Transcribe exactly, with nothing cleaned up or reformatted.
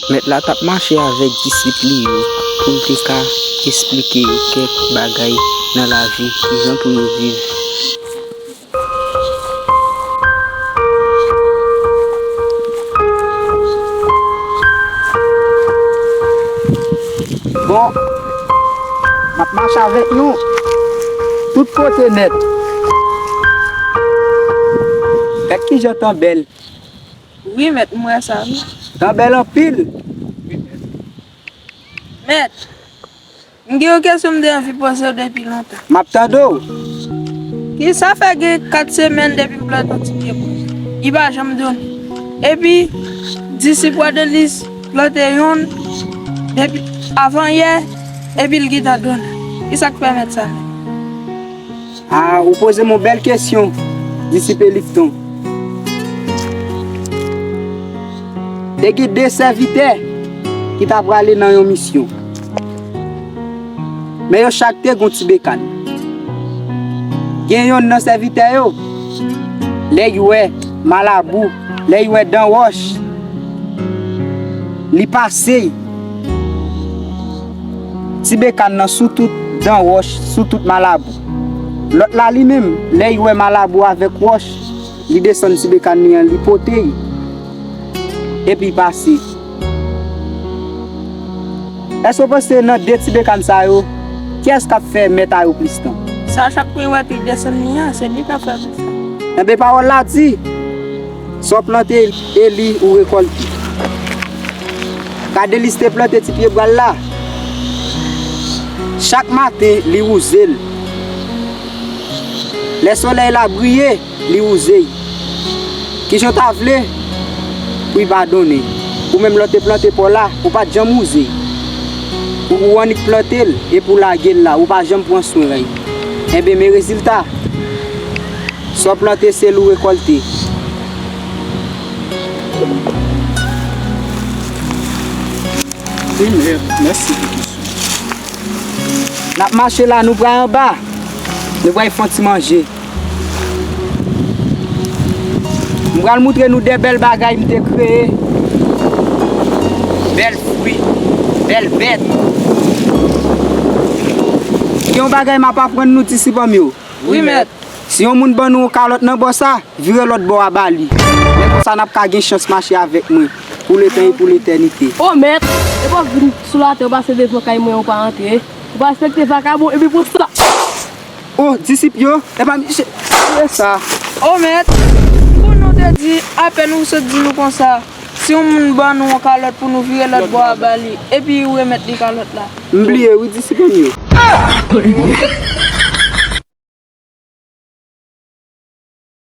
Mèt la t ap mache avèk disip li yo pou l te ka esplike yo kèk bagay nan lavi, kijan pou yo viv. Bon, m ap mache avèk nou tout kote nèt. Gad kijan tan bèl. Wi, mèt, m wè sa, wi. Tan bèl anpil. Mèt, m gen yon kesyon m te anvi poze w depi lontan. M ap tande w. Kisa fè gen kat semèn depi m plante yon ti pye pòz? Li pa janm donnen. Epi, disip Wadelis plante yonn depi avanyè, epi l gentan donnen. Kisa k pèmèt sa, mèt? A, ou poze m yon bèl kesyon, disip Elifton. Te gen de sèvitè ki t ap prale nan yon misyon. Men yo chak te gen yon ti bekàn. Gen yonn nan sèvitè yo, lè l wè malabou, lè l wè dan wòch, li pase ti bekàn nan sou tout dan wòch, sou tout malabou. Lòt la, li menm, lè l wè malabou avèk wòch, li desann ti bekàn li an, li pote l, epi l pase. Èske w panse nan de ti bekàn sa yo, kiyès k ap fè mèt a yo plis tan? Sa chak mwen wè ki desann li an, se li k ap fè plis tan. Enben, pawòl la di, sa w plante, e li ou rekòlte. Wadelis te plante ti pye pòz la. Chak maten, li wouze l. Lè solèy la briye, li wouze l. Kijan w ta vle pou l pa donnen? Ou menm, lè w te plante pòz la, ou pa t janm wouze l. Ou, ou annik plante l, epi w lage l la, ou pa janm pran swen l. Enben, men rezilta. Sa w plante, se l ou rekòlte. Wi, mèt, mèsi pou kesyon. N ap mache la, nou pral anba. Nou pral fè yon ti manje. M pral moutre nou de bèl bagay m te kreye. Bèl fwi, bèl bèt. Gen yon bagay m ap aprann nou, disip an m yo. Wi, mèt. Si yon moun ban nou yon kalòt nan bò sa, vire lòt bò a ba li. Lè konsa, n ap ka gen chans mache avèk mwen pou letan e pou letènite. O mèt, depi w vin sou latè, w pase devan kay mwen, ou pa antre. Ou pa respekte vakabon, epi pou sa. O, disip yo, epa misye, e sa. O mèt, m konnen w te di, apèn ou sot di nou konsa, si yon moun ban nou yon kalòt pou nou vire lòt bò a ba li, epi ou remèt li kalòt la. M bliye wi, disip an m yo.